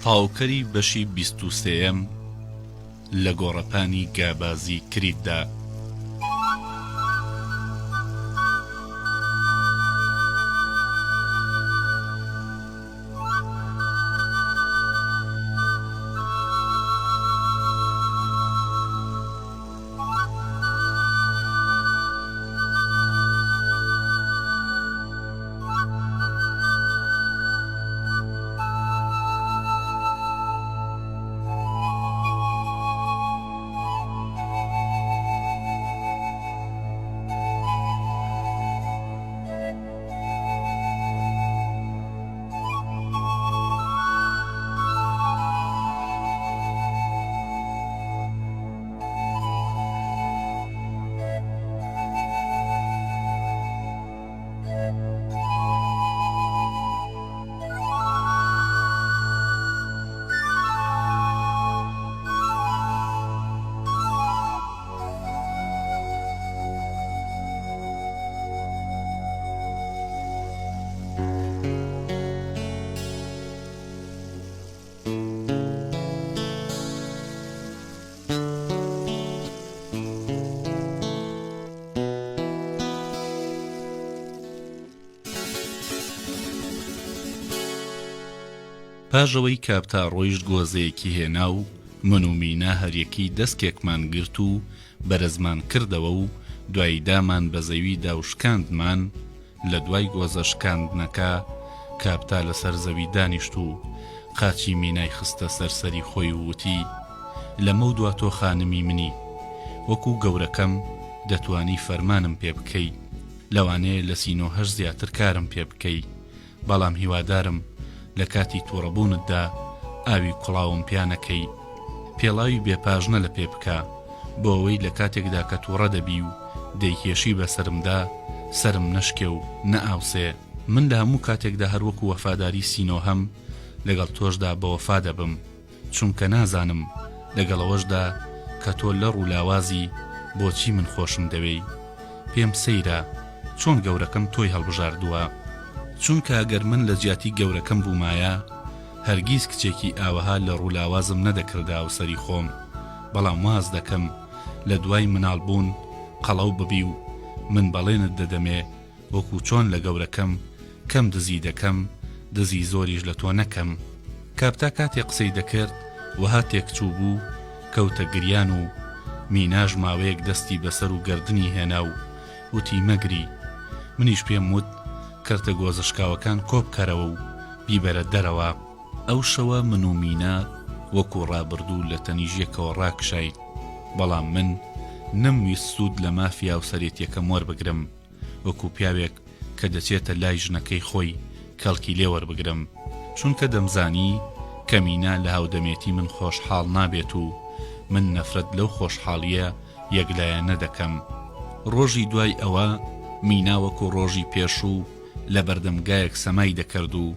تەواوکەری بەشی 23ەم لە گۆڕەپانی گابازی کریتدا. پاش ئەوەی کاپتا ڕۆیشت گۆزەیەکی هێنا و من و مینا هەریەکەی دەسکێکمان گرت و بەرزمان کردەوە و دوایی دامان بە زەویدا و شکاندمان، لە دوای گۆزە شکاندنەکە کاپتا لەسەر زەوی دانیشت و قاچی مینای خستە سەر سەری خۆی و وتی، لەمەودوا تۆ خانمی منی، وەکوو گەورەکەم دەتوانی فەرمانم پێ بکەی، لەوانەیە لە سینۆهەش زیاتر کارم پێ بکەی، بەڵام هیوادارم لە کاتی توڕەبوونتدا ئاوی کوڵاوم پیا نەکەی. پێڵاوی بێ پاژنە لە پێ بکە، بۆ ئەوەی لە کاتێکدا کە توڕە دەبی و دەیکێشی بە سەرمدا، سەرم نەشکێ و نەئاوسێ. من لە هەموو کاتێکدا هەر وەکو وەفاداری سینۆهەم، لەگەڵ تۆشدا بەوەفا دەبم. چونکە نازانم لەگەڵ ئەوەشدا کە تۆ لەڕ و لاوازی بۆچی من خۆشم دەوێی؟ پێم سەیرە چۆن گەورەکەم تۆی هەڵبژاردووە؟ چونکە گەر من لە جیاتی گەورەکەم بوومایە هەرگیز کچێکی ئاوەها لەڕ و لاوازم نەدەکردە هاوسەری خۆم، بەڵام واز دەکەم لە دوای مناڵ بوون قەڵەو ببی و من بەڵێنت دەدەمێ وەکو چۆن لە گەورەکەم کەم دزی دەکەم دزی زۆریش لە تۆ نەکەم. کاپتا کاتێ قسەی دەکرد وەها تێکچوو بوو کەوتە گریان و میناش ماوەیەک دەستی بەسەر و گەردنی هێنا و وتی مەگری منیش پێم وت کەرتە گۆزە شکاوەکان کۆبکەرەوە و بیبەرە دەرەوە. ئەو شەوە من و مینا وەکو ڕابردوو لە تەنیش یەکەوە ڕاکشاین بەڵام من نەمویست سوود لە مافی هاوسەرێتیەکەم وەربگرم. وەکو پیاوێک کە دەچێتە لای ژنەکەی خۆی کەڵکی لێ وەربگرم، چونکە دەمزانی کە مینا لە هاودەمێتی من خۆشحاڵ نابێت و من نەفرەت لەو خۆشحاڵییە یەکلایەنە دەکەم. ڕۆژی دوای ئەوە مینا وەکو ڕۆژی پێشوو لە بەردەم گایەک سەمای دەکرد و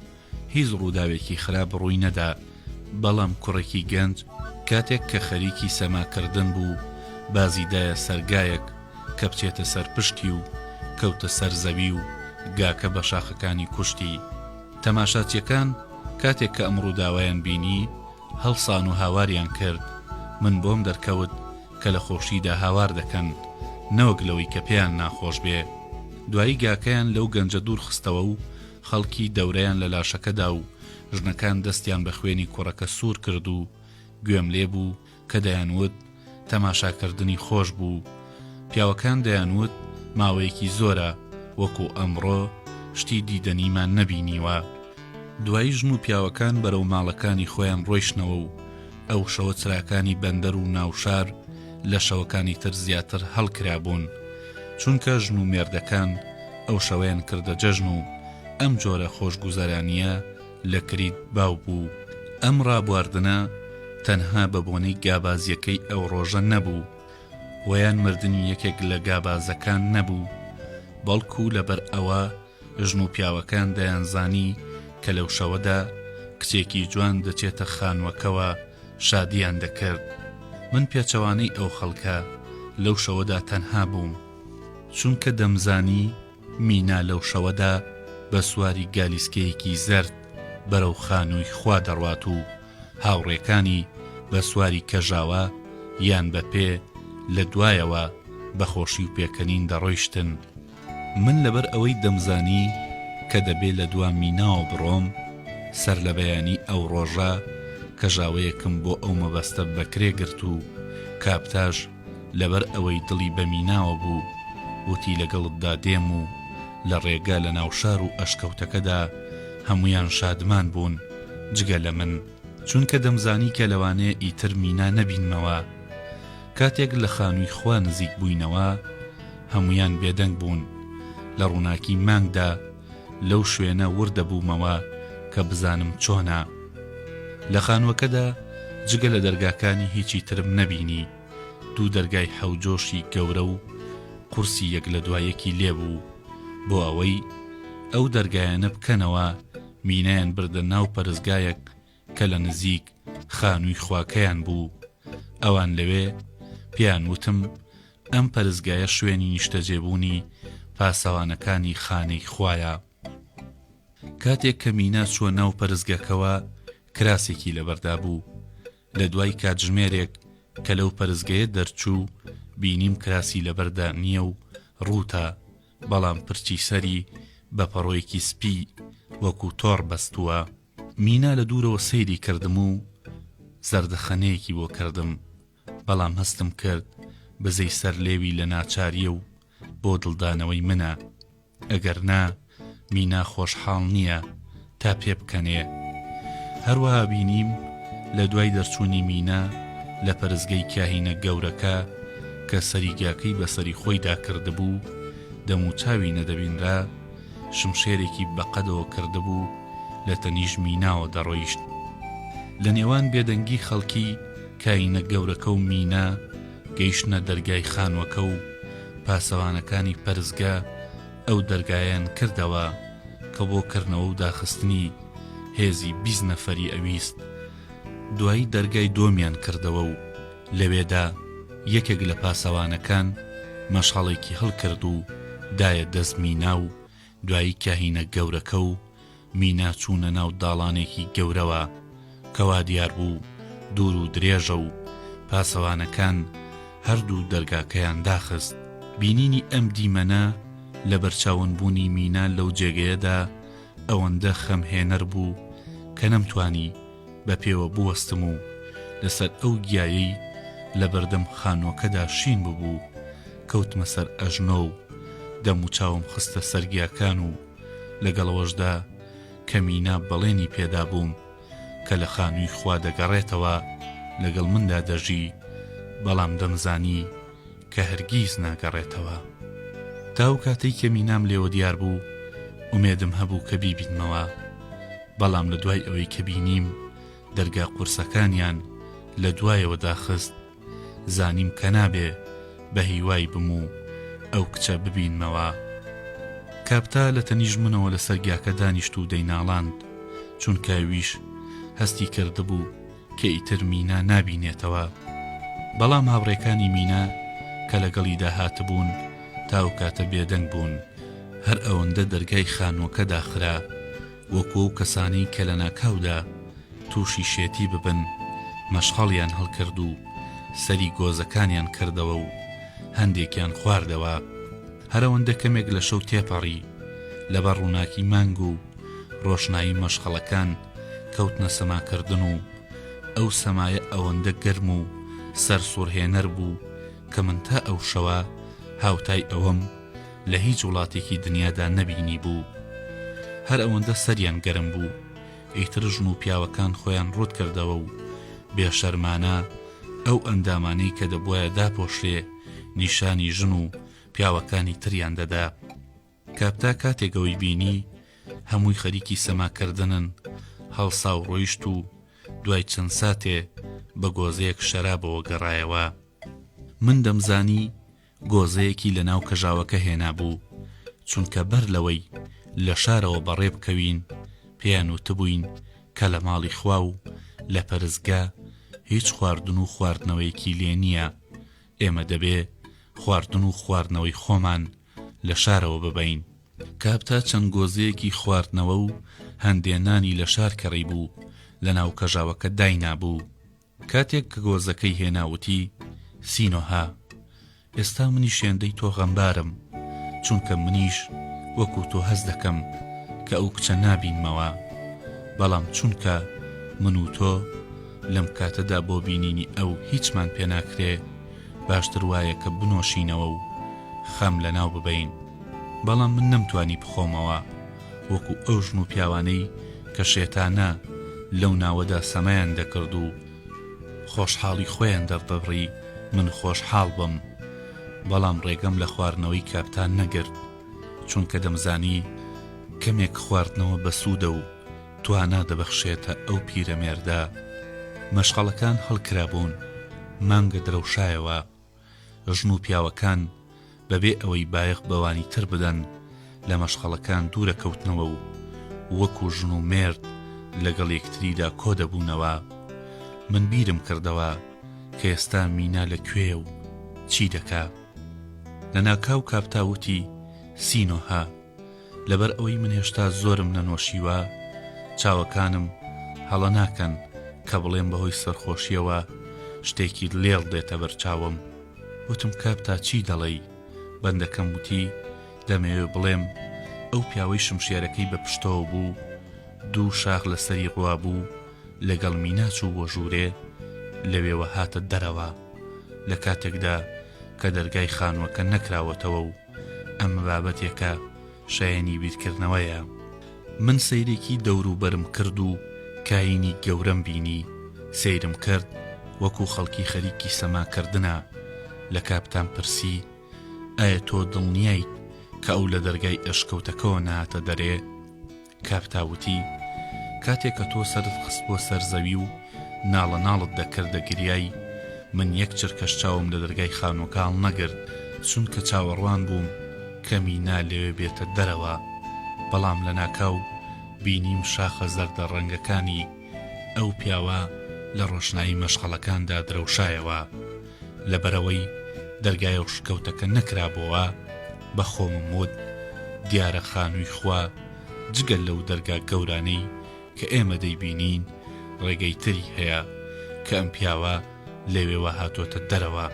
هیچ ڕووداوێکی خراپ ڕووی نەدا، بەڵام کوڕێکی گەنج کاتێک کە خەریکی سەما کردن بوو بازی دایە سەر گایەک کە بچێتە سەر پشتی و کەوتە سەر زەوی و گاکە بە شاخەکانی کوشتی. تەماشاچیەکان کاتێک کە ئەم ڕووداوەیان بینی هەڵسان و هاواریان کرد، من بۆم دەرکەوت کە لە خۆشیدا هاوار دەکەن نەوەک لەوەی کە پێیان ناخۆش بێ. دوایی گاکەیان لەو گەنجە دوور خستەوە و خەڵکی دەورەیان لە لاشەکە دا و ژنەکان دەستیان بە خوێنی کوڕەکە سوور کرد و گوێم لێ بوو کە دەیانوت تەماشاکردنی خۆش بوو. پیاوەکان دەیانوت ماوەیەکی زۆرە وەکو ئەمڕۆ شتی دیدەنیمان نەبینیوە. دوایی ژن و پیاوەکان بەرەو ماڵەکانی خۆیان ڕۆیشتنەوە و ئەو شەوە چراکانی بەندەر و ناوشار لە شەوەکانی تر زیاتر هەڵکرابوون، چونکە ژن و مێردەکان ئەو شەوەیان کردە جەژن و ئەم جۆرە خۆشگوزەرانییە لە کریت باو بوو. ئەم ڕابواردنە تەنها بە بۆنەی گابازییەکەی ئەو ڕۆژە نەبوو و یان مردنی یەکێک لە گابازەکان نەبوو، بەڵکو لەبەر ئەوە ژن و پیاوەکان دەیانزانی کە لەو شەوەدا کچێکی جوان دەچێتە خانووەکەوە شادیان دەکرد. من پێچەوانەی ئەو خەڵکە لەو شەوەدا تەنها بووم. چونکە دەمزانی مینا لەو شەوەدا بە سواری گالیسکەیەکی زەرد بەرەو خانووی خوا دەڕوات و. هاوڕێکانی بە سواری کەژاوە یان بە پێ لە دوایەوە بە خۆشی و پێکەنین دەڕۆیشتن. من لەبەر ئەوەی دەمزانی کە دەبێ لە دوا میناوە بڕۆم، سەرلەبەیانی ئەو ڕۆژە کەژاوەیەکم بۆ ئەو مەبەستە بەکرێ گرت و کاپتاش لەبەر ئەوەی دڵی بە میناوە بوو وتی لەگەڵتدا دێم و لە ڕێگە لە ناوشار و ئەشکەوتەکەدا هەموویان شادمان بوون جگە لە من چونکە دەمزانی کە لەوانەیە ئیتر مینا نەبینمەوە. کاتێک لە خانووی خوا نزیک بووینەوە هەموویان بێدەنگ بوون. لە ڕووناکی مانگدا لەو شوێنە ورد دەبوومەوە کە بزانم چۆنە. لە خانووەکەدا جگە لە دەرگاکانی هیچی ترم نەبینی. دوو دەرگای حەوجۆشی گەورە و قورسی یەک لە دوا یەکی لێ بوو. بۆ ئەوەی ئەو دەرگایانە بکەنەوە مینایان بردە ناو پەرستگایەک کە لە نزیک خانووی خواکەیان بوو، ئەوان لەوێ پێیان وتم ئەم پەرستگایە شوێنی نیشتەجێبوونی پاسەوانەکانی خانەی خوایە. کاتێک کە مینا چووە ناو پەرستگەکەوە کراسێکی لەبەردا بوو، لە دوای کاتژمێرێک کە لەو پەرستگەیە دەرچوو بینیم کراسی لەبەردا نییە و ڕووتە، بەڵام پرچی سەری بە پەڕۆیەکی سپی وەکوو تۆڕ بەستووە. مینا لە دوورەوە سەیری کردم و زەردەخەنەیەکی بۆ کردم، بەڵام هەستم کرد بزەی سەر لێوی لە ناچارییە و بۆ دڵدانەوەی منە، ئەگەر نا مینا خۆشحاڵ نییە تا پێبکەنێ. هەروەها بینیم لە دوای دەرچوونی مینا لە پەرستگەی کاهینە گەورەکە کە سەریگاکەی بەسەری خۆیدا کردبوو، دەموچاوی نەدەبینرا، شمشێرێکی بە قەدەوە کردبوو لە تەنیشت میناوە دەڕۆیشت. لە نێوان بێدەنگی خەڵکی کاینە گەورەکە و مینا گەیشتنە دەرگای خانووەکە و پاسەوانەکانی پەرستگا ئەو دەرگایەیان کردەوە کە بۆ کردنەوە و داخستنی هێزی 20 نەفەری ئەویست. دوایی دەرگای دووەمیان کردەوە و لەوێدا یەکێک لە پاسەوانەکان مەشخەڵێکی هەڵکرد و دایە دەست مینا و دوایی کاهینە گەورەکە و مینا چوونە ناو داڵانێکی گەورەوە کە وا دیار بوو دوور و درێژە و پاسەوانەکان هەردوو دەرگاکەیان داخست. بینینی ئەم دیمەنە لەبەرچاونبوونی مینا لەو جێگەیەدا ئەوەندە خەمهێنەر بوو کە نەمتوانی بە پێوە بوەستم و لەسەر ئەو گیایەی لە بەردەم خانووەکەدا شین ببوو کەوتمە سەر ئەژنۆ و دەموچاوم خستە سەر گیاکان و لەگەڵ ئەوەشدا کە مینا بەڵێنی پێدابووم کە لە خانووی خوا دەگەڕێتەوە لەگەڵ مندا دەژی بەڵام دەمزانی کە هەرگیز ناگەڕێتەوە. تا ئەو کاتەی کە مینام لێوە دیار بوو ئومێدم هەبوو کە بیبینمەوە، بەڵام لە دوای ئەوەی کە بینیم دەرگا قورسەکانیان لە دوایەوە داخست، زانیم کە نابێ بە هیوای بم و ئەو کچە ببینمەوە. کاپتا لە تەنیشت منەوە لەسەر گیاکە دانیشت و دەیناڵاند، چونکە ئەویش هەستی کردبوو کە ئیتر مینا نابینێتەوە. بەڵام هاوڕێکانی مینا کە لەگەڵیدا هاتبوون تا ئەو کاتە بێدەنگ بوون. هەر ئەوەندە دەرگای خانووەکە داخرا، وەکو ئەو کەسانەی کە لەناکاودا تووشی شێتی ببن، مەشخەڵیان هەڵکرد و سەری گۆزەکانیان کردەوە و هەندێکیان خواردەوە. هەر ئەوەندە کەمێک لە شەو تێپەڕی، لەبەر ڕووناکی مانگ و ڕۆشنایی مەشخەڵەکان کەوتنە سەماکردن و ئەو سەمایە ئەوەندە گەرم و سەرسوڕهێنەر بوو کە من تا ئەو شەوە هاوتای ئەوەم لە هیچ وڵاتێکی دنیادا نەبینیبوو. هەر ئەوەندە سەریان گەرم بوو، ئیتر ژن و پیاوەکان خۆیان ڕووت کردەوە و بێشەرمانە ئەو ئەندامانەی کە دەبوایە داپۆشرێ نیشانی ژن و پیاوەکانی تریان دەدا. کاپتا کاتێک ئەوەی بینی هەمووی خەریکی سەماکردنن، هەڵسا و ڕۆیشت و دوای چەند ساتێ بە گۆزەیەک شەرابەوە گەڕایەوە. من دەمزانی گۆزەیەکی لە ناو کەژاوەکە هێنابوو، چونکە بەر لەوەی لە شارەوە بەڕێ بکەوین پێیان وتبووین کە لە ماڵی خوا و لە پەرستگا هیچ خواردن و خواردنەوەیەکی لێ نییە، ئێمە دەبێ خواردن و خواردنەوەی خۆمان لە شارەوە ببەین. کاپتا چەند گۆزەیەکی خواردنەوە و هەندێ نانی لە شار کڕیبوو. لە ناو کەژاوەکە داینابوو. کاتێک کە گۆزەکەی هێنا وتی، سینۆهە، ئێستا منیش هێندەی تۆ غەمبارم، چونکە منیش وەکو تۆ هەست دەکەم کە ئەو کچە نابینمەوە، بەڵام چونکە من و تۆ لەم کاتەدا بۆ بینینی ئەو هیچمان پێ ناکرێ، باشتر وایە کە بنۆشینەوە و خەم لەناو ببەین. بەڵام من نەمتوانی بخۆمەوە، وەکو ئەو ژن و پیاوانەی کە شێتانە لەو ناوەدا سەمایان دەکرد و خۆشحاڵی خۆیان دەردەبڕی من خۆشحاڵ بم، بەڵام ڕێگەم لە خواردنەوەی کاپتان نەگرت، چونکە دەمزانی کەمێک خواردنەوە بەسوودە و توانا دەبەخشێتە ئەو پیرەمێردە. مەشخەڵەکان هەڵکرابوون، مانگە درەوشایەوە. ژن و پیاوەکان بەبێ ئەوەی بایەخ بەوانی تر بدەن لە مەشخەڵەکان دوورەکەوتنەوە و وەکو ژن و مێرد لەگەڵ یەکتریدا کۆدەبوونەوە. من بیرم کردەوە کە ئێستا مینا لە کوێیە و چی دەکا. لەناکاو کاپتا وتی، سینۆهە. لەبەر ئەوەی من هێشتا زۆرم نەنۆشیوە، چاوەکانم هەڵە ناکەن کە بڵێم بەهۆی سەرخۆشیەوە شتێکی لێڵ دێتە بەر چاوم. وتم کاپتا چی دەڵێی؟ بەندەکەم وتی دەمەوێ بڵێم ئەو پیاوەی شمشێرەکەی بە پشتەوە بوو، دوو شاخ لە سەری ڕوابوو، لەگەڵ مینا چوو بۆ ژوورێ، لەوێوە هاتە دەرەوە. لە کاتێکدا کە دەرگای خانووەکە نەکراوەتەوە و ئەمە بابەتێکە شایەنی بیرکردنەوەیە. من سەیرێکی دەوروبەرم کرد و کاینی گەورەم بینی، سەیرم کرد وەکو خەڵکی خەریکی سەماکردنە، لە کاپتان پرسی، ئایا تۆ دڵنیایت کە ئەو لە دەرگای ئەشکەوتەکەوە نەهاتە دەرێ؟ کاپتا وتی، کاتێ کە تۆ سەرت خستبووە سەر زەوی و ناڵە ناڵت دەکرد دەگریای، من یەک چرکەش چاوم لە دەرگای خانووەکە هەڵنەگرت، چونکە چاوەڕوان بووم کە مینا لەوێ بێتە دەرەوە، بەڵام لەناکاو بینیم شاخە زەردە ڕەنگەکانی ئەو پیاوە لە ڕۆشنایی مەشخەڵەکاندا درەوشایەوە. لەبەرئەوەی دەرگای ئەو شکەوتەکە نەکرابۆوە، بە خۆمم وت، دیارە خانووی خوا جگە لەو دەرگا گەورانەی کە ئێمە دەیبینین، ڕێگەی تری هەیە کە ئەم پیاوە لەوێوە هاتۆتە دەرەوە.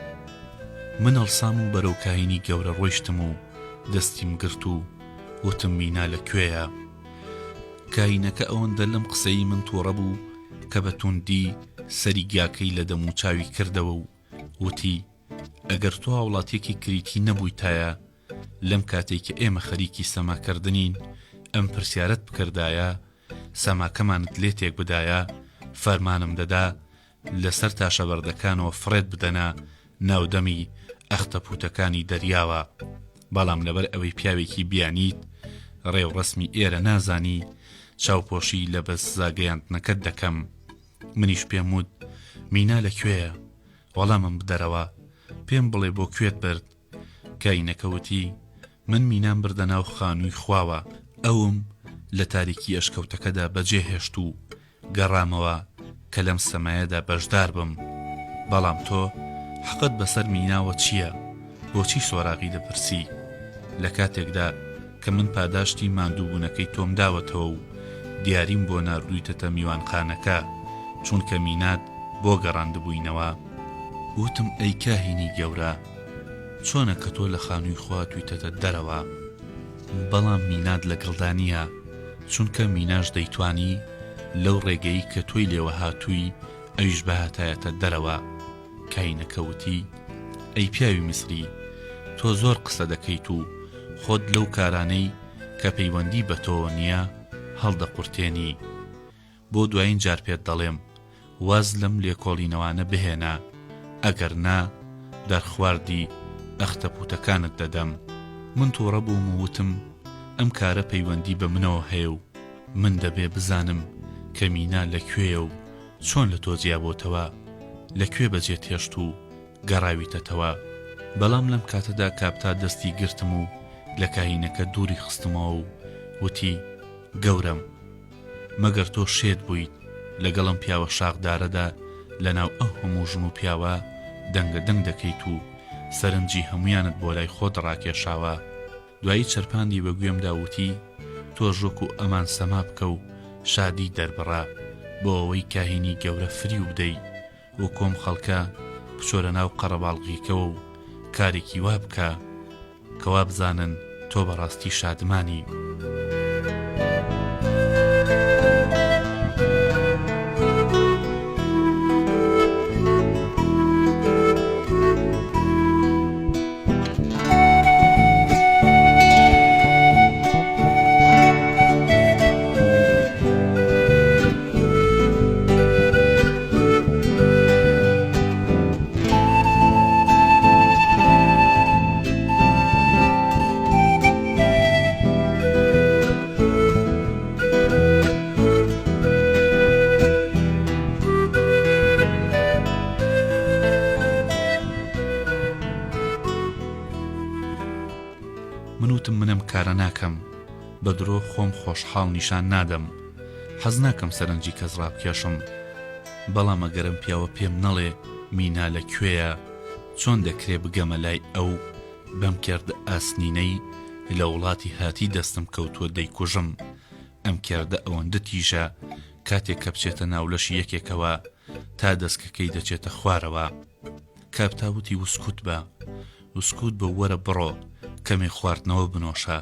من هەڵسام و بەرەو کاهینی گەورە ڕۆیشتم و دەستیم گرت و وتم مینا لە کوێیە؟ کاهینەکە ئەوەندە لەم قسەی من تووڕە بوو کە بە توندی سەری گاکەی لە دەموچاوی کردەوە و وتی، ئەگەر تۆ هاوڵاتیەکی کریتی نەبوویتایە لەم کاتەی کە ئێمە خەریکی سەماکردنین ئەم پرسیارەت بکردایە، سەماکەمانت لێ تێک بدایە، فەرمانم دەدا لەسەر تاشەبەردەکانەوە فڕێت بدەنە ناو دەمی ئەختەپوتەکانی دەریاوە، بەڵام لەبەر ئەوەی پیاوێکی بیانیت ڕێوڕەسمی ئێرە نازانی، چاوپۆشی لە بەسزاگەیاندنەکەت دەکەم. منیش پێم وت، مینا لە کوێیە؟ وەڵامم بدەرەوە، پێم بڵێ بۆ کوێت برد؟ کاینەکە وتی، من مینام بردە ناو خانووی خواوە، ئەوم لە تاریکی ئەشکەوتەکەدا بەجێ هێشت و گەڕامەوە کە لەم سەمایەدا بەشدار بم، بەڵام تۆ حەقت بەسەر میناوە چییە؟ بۆچی سۆراغی دەپرسی؟ لە کاتێکدا کە من پاداشتی ماندووبوونەکەی تۆم داوەتەوە و دیاریم بۆ ناردوویتەتە میوانخانەکە، چونکە مینات بۆ گەڕاندبووینەوە. وتم ئەی کاهینی گەورە، چۆنە کە تۆ لە خانووی خوا توویتەتە دەرەوە، بەڵام مینات لەگەڵدا نییە، چونکە میناش دەیتوانی لەو ڕێگەی کە تۆی لێوە هاتووی ئەویش بهاتایەتە دەرەوە. کاهینەکە وتی، ئەی پیاوی میسری، تۆ زۆر قسە دەکەیت و خۆت لەو کارانەی کە پەیوەندی بە تۆوە نییە هەڵدەقورتێنی. بۆ دوایین جار پێت دەڵێم، واز لەم لێکۆڵینەوانە بهێنە، ئەگەر نا دەرخواردی ئەختەپوتەکانت دەدەم. من توڕە بووم و وتم، ئەم کارە پەیوەندی بە منەوە هەیە و من دەبێ بزانم کە مینا لە کوێیە و چۆن لە تۆ جیابۆتەوە، لە کوێ بەجێت هێشت و گەڕاویتەتەوە. بەڵام لەم کاتەدا کاپتا دەستی گرتم و لە کاهینەکە دووری خستمەوە و وتی، گەورەم! مەگەر تۆ شێت بوویت لەگەڵ ئەم پیاوە شاخدارەدا لەناو ئەو هەموو ژن و پیاوە دەنگە دەنگ دەکەیت و سەرنجی هەموویانت بۆ لای خۆت ڕاکێشاوە؟ دوایی چرپاندی بە گوێمدا وتی، تۆش وەکو ئەمان سەما بکە و شادی دەربڕە. بۆ ئەوەی کاهینی گەورە فریو بدەی و کۆم خەڵکە بچۆرە ناو قەڕەباڵغیکەوە و کارێکی وا بکە کە وابزانن تۆ بەڕاستی شادمانی. من وتم من ئەم کارە ناکەم بە درۆ خۆم خۆشحاڵ نیشان نادەم حەز ناکەم سەرنجی کەس ڕابکێشم بەڵام ئەگەر ئەم پیاوە پێم نەڵێ مینا لە کوێیە چۆن دەکرێ بگەمە لای ئەو بەم کێردە ئاسنینەی لە وڵاتی هاتی دەستم کەوتووە دەیکوژم ئەم کێردە ئەوەندە تیژە کاتێک کە بچێتە ناو لەشی یەکێکەوە تا دەسکەکەی دەچێتە خوارەوە کاپتا وتی وسکوت بە وسکوت بە وەرە بڕۆ کەمێ خواردنەوە بنۆشە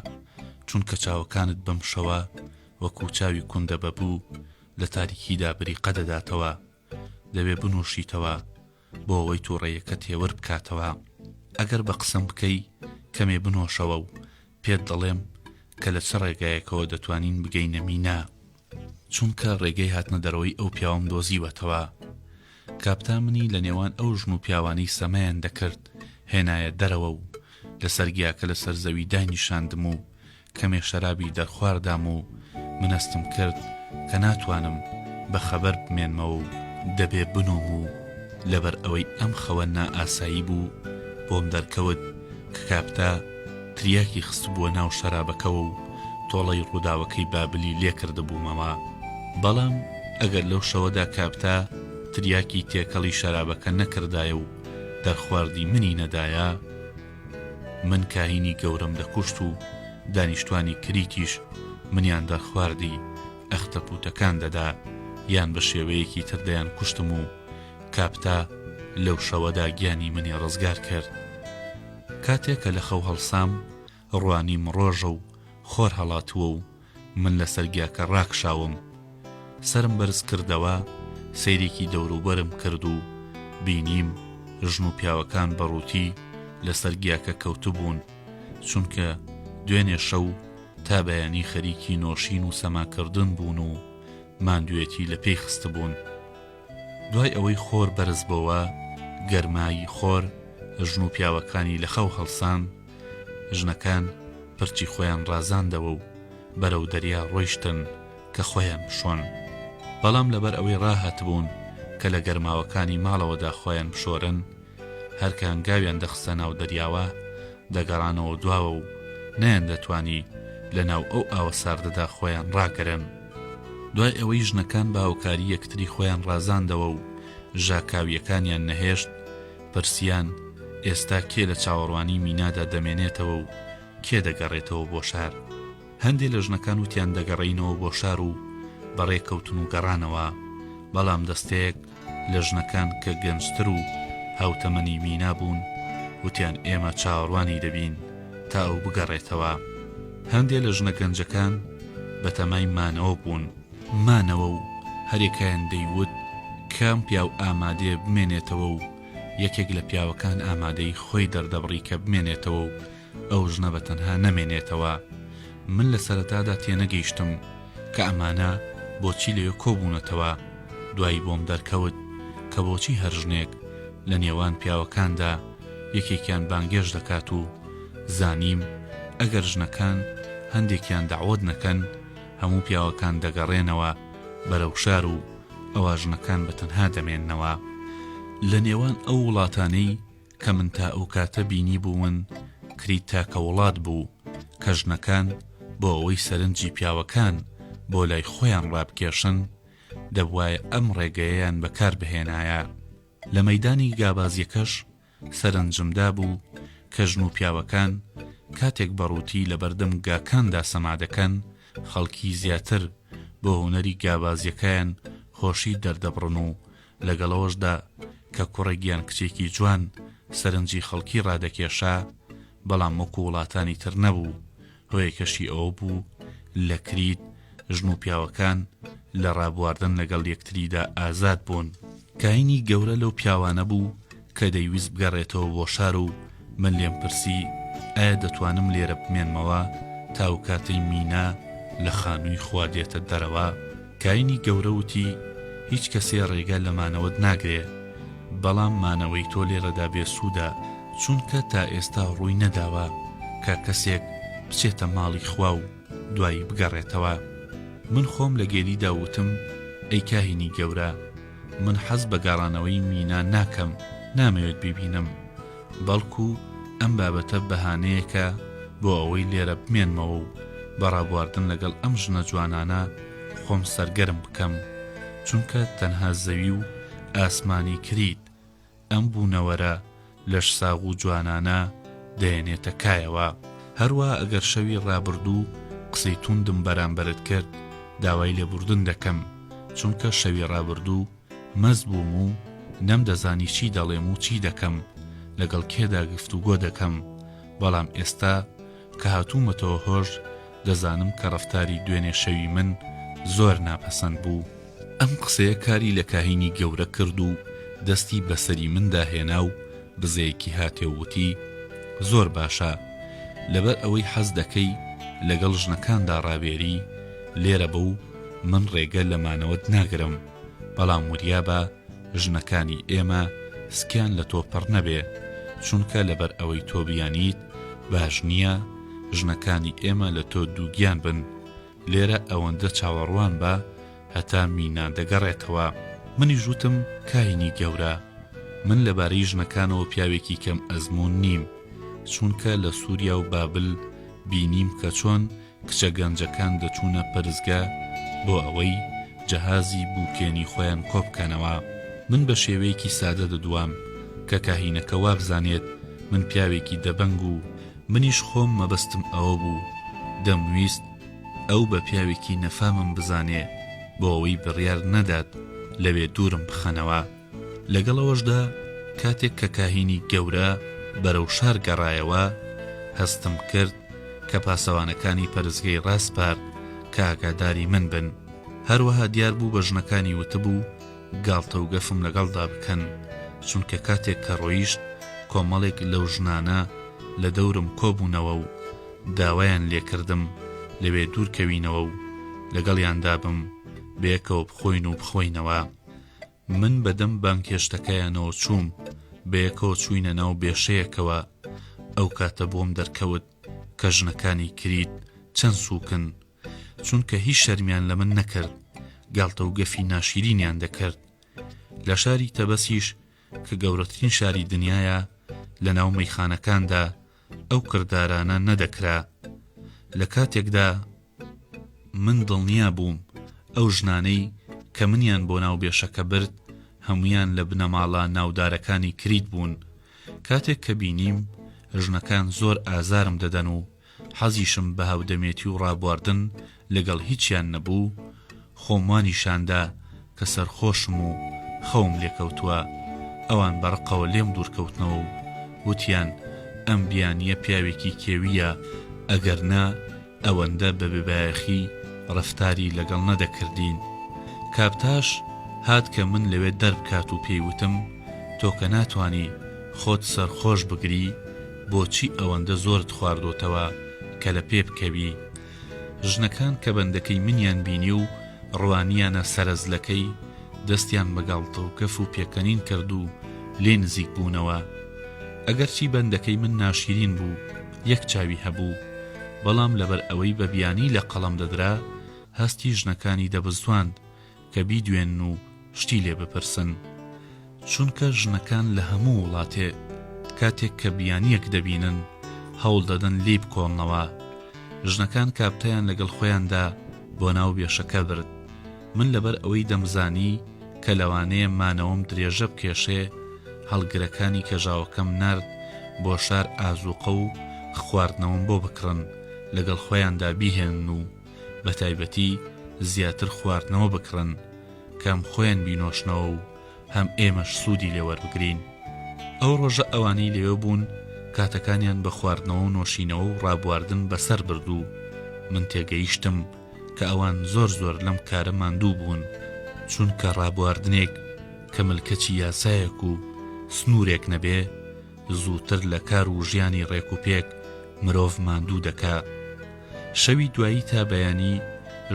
چونکە چاوەکانت بەم شەوە وەکو چاوی کوندە بەبوو لە تاریکیدا بریقە دەداتەوە دەبێ بنۆشیتەوە بۆ ئەوەی توڕەیەکەت هێور بکاتەوە ئەگەر بە قسەم بکەی کەمێ بنۆشەوە و پێت دەڵێم کە لە چ ڕێگایەکەوە دەتوانین بگەینە مینا چونکە ڕێگەی هاتنە دەرەوەی ئەو پیاوەم دۆزیوەتەوە کاپتا منی لە نێوان ئەو ژن و پیاوانەی سەمایان دەکرد هێنایە دەرەوە و لەسەر گیاکە لەسەر زەوی داینیشاندم و کەمێ شەرابی دەرخواردام و من هەستم کرد کە ناتوانم بە خەبەر بمێنمەوە و دەبێ بنووم و لەبەر ئەوەی ئەم خەوە نائاسایی بوو بۆم دەرکەوت کە کاپتا تریاکی خستبووە ناو شەرابەکەوە و تۆڵەی ڕووداوەکەی بابلی لێ کردبوومەوە. بەڵام ئەگەر لەو شەوەدا کاپتا تریاکی تێکەڵی شەرابەکە نەکردایە و دەرخواردی منی نەدایە، من کاهینی گەورەم دەکوشت و دانیشتوانی کریتیش منیان دەرخواردی ئەختەپوتەکان دەدا یان بە شێوەیەکی تر دەیانکوشتم و کاپتا لەو شەوەدا گیانی منی ڕزگار کرد. کاتێ کە لە خەو هەڵسام ڕوانیم ڕۆژە و خۆر هەڵاتووە و من لەسەر گیاکە ڕاکشاوم. سەرم بەرز کردەوە سەیرێکی دەوروبەرم کرد و بینیم ژن و پیاوەکان بە ڕووتی لەسەر گیاکە کەوتبوون، چونکە دوێنێ شەو تا بەیانی خەریکی نۆشین و سەماکردن بوون و ماندوێتی لە پێی خستبوون. دوای ئەوەی خۆر بەرز بۆوە، گەرمای خۆر ژن و پیاوەکانی لە خەو هەڵسان، ژنەکان پرچی خۆیان ڕازاندەوە و بەرەو دەریا ڕۆیشتن کە خۆیان بشۆن. بەڵام لەبەر ئەوەی ڕاهاتبوون کە لە گەرماوەکانی ماڵەوەدا خۆیان بشۆرن، هەر کە هەنگاویان دەخستە ناو دەریاوە، دەگەڕانەوە دواوە و نەیاندەتوانی لە ناو ئەو ئاوە ساردەدا خۆیان ڕاگرن. دوای ئەوەی ژنەکان بە هاوکاری یەکتری خۆیان ڕازاندەوە و ژاکاوییەکانیان نەهێشت، پرسیان ئێستا کێ لە چاوەڕوانی مینادا دەمێنێتەوە و کێ دەگەڕێتەوە بۆ شار؟ هەندێ لە ژنەکان وتیان دەگەڕێینەوە بۆ شار و بەڕێ کەوتن و گەڕانەوە، بەڵام دەستەیەک لە ژنەکان کە گەنجتر و هاوتەمەنی مینا بوون وتیان ئێمە چاوەڕوانی دەبین تا ئەو بگەڕێتەوە. هەندێ لە ژنە گەنجەکان بەتەمای مانەوە بوون. مانەوە و هەریەکەیان دەیوت کام پیاو ئامادەیە بمێنێتەوە و یەکێک لە پیاوەکان ئامادەیی خۆی دەردەبڕی کە بمێنێتەوە و ئەو ژنە بە تەنها نەمێنێتەوە. من لە سەرەتادا تێنەگەیشتم کە ئەمانە بۆچی لەوێ کۆبوونەتەوە، دوایی بۆم دەرکەوت کە بۆچی هەر ژنێک لە نێوان پیاوەکاندا یەکێکیان بانگێشت دەکات و زانیم ئەگەر ژنەکان هەندێکیان دەعوەت نەکەن هەموو پیاوەکان دەگەڕێنەوە بەرەو شار و ئەوا ژنەکان بە تەنها دەمێننەوە. لە نێوان ئەو وڵاتانەی کە من تا ئەو کاتە بینیبوون کریت تاکە وڵات بوو کە ژنەکان بۆ ئەوەی سەرنجی پیاوەکان بۆ لای خۆیان ڕابکێشن دەبوایە ئەم ڕێگەیەیان بەکار بهێنایە. لە مەیدانی گابازیەکەش سەرنجم دابوو کە ژن و پیاوەکان کاتێک بە ڕووتی لەبەردەم گاکاندا سەما دەکەن، خەڵکی زیاتر بۆ هونەری گابازیەکەیان. خۆشی دەردەبڕن و لەگەڵ ئەوەشدا کە کوڕێک یان کچێکی جوان سەرنجی خەڵکی ڕادەکێشا، بەڵام وەکو وڵاتانی تر نەبوو، هۆیەکەشی ئەوە بوو لە کریت ژن و پیاوەکان لە ڕابواردن لەگەڵ یەکتریدا ئازاد بوون. کاهینی گەورە لەو پیاوانە بوو کە دەیویست بگەڕێتەوە بۆ شار و من لێم پرسی ئایا دەتوانم لێرە بمێنمەوە تا ئەو کاتەی مینا لە خانووی خوا دێتە دەرەوە؟ کاهینی گەورە وتی هیچ کەسێ ڕێگە لە مانەوەت ناگرێ، بەڵام مانەوەی تۆ لێرەدا بێ سوودە، چونکە تا ئێستا ڕووی نەداوە کە کەسێک بچێتە ماڵی خوا و دوایی بگەڕێتەوە. من خۆم لە گێلیدا وتم ئەی کاهینی گەورە، من حەز بە گەڕانەوەی مینا ناکەم، نامەوێت بیبینم، بەڵکو ئەم بابەتە بەهانەیەکە بۆ ئەوەی لێرە بمێنمەوە و بە ڕابواردن لەگەڵ ئەم ژنە جوانانە خۆم سەرگەرم بکەم، چونکە تەنها زەوی و ئاسمانی کریت ئەم بوونەوەرە لەشساغ و جوانانە دەیەنێتە کایەوە. هەروا ئەگەر شەوی ڕابردوو قسەی توندم بەرامبەرت کرد داوای لێبوردن دەکەم، چونکە شەوی ڕابردوو مەست بووم و نەمدەزانی چی دەڵێم و چی دەکەم، لەگەڵ کێدا گفتوگۆ دەکەم، بەڵام ئێستا کە هاتوومەتەوە هۆش دەزانم کە ڕەفتاری دوێنێ شەوی من زۆر ناپەسەند بوو. ئەم قسەیە کاری لە کاهینی گەورە کرد و دەستی بە سەری مندا هێنا و بزەیەکی هاتێ و وتی، زۆر باشە، لەبەر ئەوەی حەز دەکەی لەگەڵ ژنەکاندا ڕابێری، لێرە بە و من ڕێگە لە مانەوەت ناگرم، بەڵام وریا بە ژنەکانی ئێمە سکیان لە تۆ پڕ نەبێ، چونکە لەبەر ئەوەی تۆ بیانیت باش نییە ژنەکانی ئێمە لە تۆ دووگیان بن، لێرە ئەوەندە چاوەڕوان بە هەتا مینا دەگەڕێتەوە. منیش وتم کاهینی گەورە، من لەبارەی ژنەکانەوە پیاوێکی کەم ئەزموون نیم، چونکە لە سووریا و بابل بینیم کە چۆن کچە گەنجەکان دەچوونە پەرستگا بۆ ئەوەی جەهازی بووکێنی خۆیان کۆبکەنەوە. من بە شێوەیەکی سادە دەدوام کە کاهینەکە وابزانێت من پیاوێکی دەبەنگ و منیش خۆم مەبەستم ئەوە بوو دەمویست ئەو بە پیاوێکی نەفامم بزانێ بۆ ئەوەی بڕیار نەدات لەوێ دوورم بخەنەوە. لەگەڵ ئەوەشدا کاتێک کە کاهینی گەورە بەرەو شار گەڕایەوە، هەستم کرد کە پاسەوانەکانی پەرستگەی ڕاسپارد کە ئاگاداری من بن. هەروەها دیار بوو بە ژنەکانی وتبوو گاڵتە و گەفم لەگەڵدا بکەن، چونکە کاتێک کە ڕۆیشت کۆمەڵێک لەو ژنانە لە دەورم کۆبوونەوە و داوایان لێکردم لەوێ دوورکەوینەوە و لەگەڵیاندا بم بەیەکەوە بخۆین و بخۆینەوە. من بە دەم بانگهێشتەکەیانەوە چووم، بەیەکەوە چووینە ناو بێشەیەکەوە، ئەو کاتە بۆم دەرکەوت کە ژنەکانی کریت چەند سووکن، چونکە هیچ شەرمیان لە من نەکرد، گاڵتە و گەفی ناشیرینیان دەکرد. لە شاری تەبەسیش کە گەورەترین شاری دنیایە، لە ناو مەیخانەکاندا ئەو کردارانە نەدەکرا. لە کاتێکدا من دڵنیا بووم ئەو ژنانەی کە منیان بۆ ناو بێشەکە برد هەموویان لە بنەماڵە ناودارەکانی کریت بوون. کاتێک کە بینیم ژنەکان زۆر ئازارم دەدەن و حەزیشم بە هاودەمێتی و ڕابواردن لەگەڵ هیچیان نەبوو، خۆم وا نیشاندا کە سەرخۆشم و خەوم لێکەوتووە، ئەوان بە ڕقەوە لێم دوورکەوتنەوە و وتیان ئەم بیانییە پیاوێکی کێوییە، ئەگەر نا ئەوەندە بە بێبایەخی ڕەفتاری لەگەڵ نەدەکردین. کاپتاش هات کە من لەوێ دەربکات و پێی وتم، تۆ کە ناتوانی خۆت سەرخۆش بگری، بۆچی ئەوەندە زۆرت خواردۆتەوە کە لە پێ بکەوی؟ ژنەکان کە بەندەکەی منیان بینی و ڕوانیانە سەرەزلەکەی، دەستیان بە گاڵتە و گەف و پێکەنین کرد و لێی نزیک بوونەوە. ئەگەرچی بەندەکەی من ناشیرین بوو، یەک چاوی هەبوو، بەڵام لەبەر ئەوەی بە بیانی لە قەڵەم دەدرا، هەستی ژنەکانی دەبزواند کە بیدوێنن و شتی لێ بپرسن. چونکە ژنەکان لە هەموو وڵاتێ کاتێک کە بیانییەک دەبینن هەوڵ دەدەن لێی بکۆڵنەوە. ژنەکان کاپتەیان لەگەڵ خۆیاندا بۆ ناو بێشەکە برد. من لەبەر ئەوەی دەمزانی کە لەوانەیە مانەوەم درێژە بکێشێ، هەڵگرەکانی کەژاوەکەم نارد بۆ شار ئازووقە و خواردنەوەم بۆ بکڕن لەگەڵ خۆیاندا بیهێنن و بەتایبەتی زیاتر خواردنەوە بکڕن. کە هەم خۆیان بینۆشنەوە و هەم ئێمەش سوودی لێ وەربگرین. ئەو ڕۆژە ئەوانەی لەوێ بوون کاتەکانیان بە خواردنەوە و نۆشینەوە و ڕابواردن بەسەر برد و من تێگەیشتم کە ئەوان زۆر زۆر لەم کارە ماندوو بوون، چونکە ڕابواردنێک کە ملکەچی یاسایەک و سنوورێک نەبێ، زووتر لە کار و ژیانی ڕێک و پێک مرۆڤ ماندوو دەکا. شەوی دوایی تا بەیانی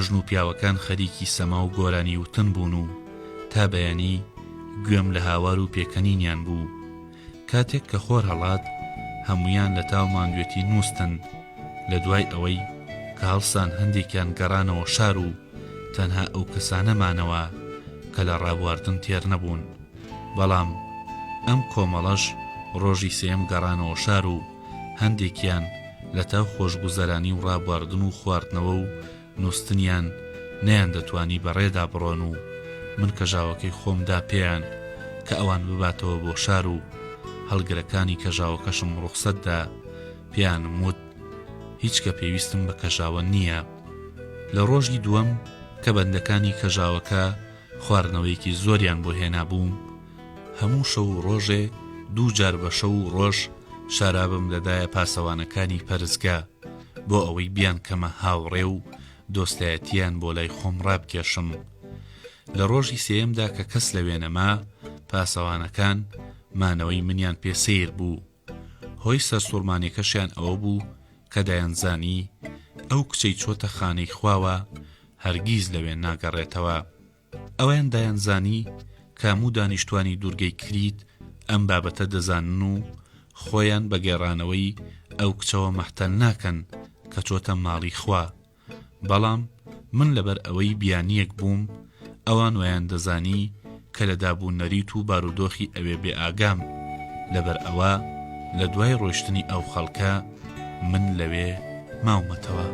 ژن و پیاوەکان خەریکی سەما و گۆرانی وتن بوون و تا بەیانی گوێم لە هاوار و پێکەنینیان بوو. کاتێک کە خۆر هەڵات هەموویان لە تاو ماندوێتی نووستن. لە دوای ئەوەی کە هەڵسان هەندێکیان گەڕانەوە شار و تەنها ئەو کەسانە مانەوە کە لە ڕابواردن تێر نەبوون. بەڵام ئەم کۆمەڵەش ڕۆژی سێیەم گەڕانەوە شار و هەندێکیان لە تاو خۆشگوزەرانی و ڕابواردن و خواردنەوە و نووستنیان نەیاندەتوانی بە ڕێدا بڕۆن و من کەژاوەکەی خۆم دا پێیان کە ئەوان بباتەوە بۆ شار و هەڵگرەکانی کەژاوەکەشم ڕوخسەت دا پێیانم وت هیچ کە پێویستم بە کەژاوە نییە. لە ڕۆژی دووەم کە بەندەکانی کەژاوەکە خواردنەوەیەکی زۆریان بۆ هێنابووم، هەموو شەو و ڕۆژێ دوو جار بە شەو و ڕۆژ شارابم دەدایە پاسەوانەکانی پەرستگا بۆ ئەوەی بیانکەمە هاوڕێ و دۆستایەتییان بۆ لای خۆم ڕابکێشم. لە ڕۆژی سێیەمدا کە کەس لەوێ نەما، پاسەوانەکان مانەوەی منیان پێ سەیر بوو. هۆی سەرسوڕمانیەکەشیان ئەوە بوو کە دەیانزانی ئەو کچەی چۆتە خانەی خواوە هەرگیز لەوێ ناگەڕێتەوە. ئەوان دەیانزانی کە هەموو دانیشتوانی دوورگەی کریت ئەم بابەتە دەزانن و خۆیان بە گێڕانەوەی ئەو کچەوە مەحتەل ناکەن کە چۆتە ماڵی خوا. بەڵام من لەبەر ئەوەی بیانییەک بووم، ئەوان وایان دەزانی کە لە داب و نەریت و بارودۆخی ئەوێ بێ ئاگام، لەبەر ئەوە لە دوای ڕۆیشتنی ئەو خەڵکە من لەوێ ماومەتەوە.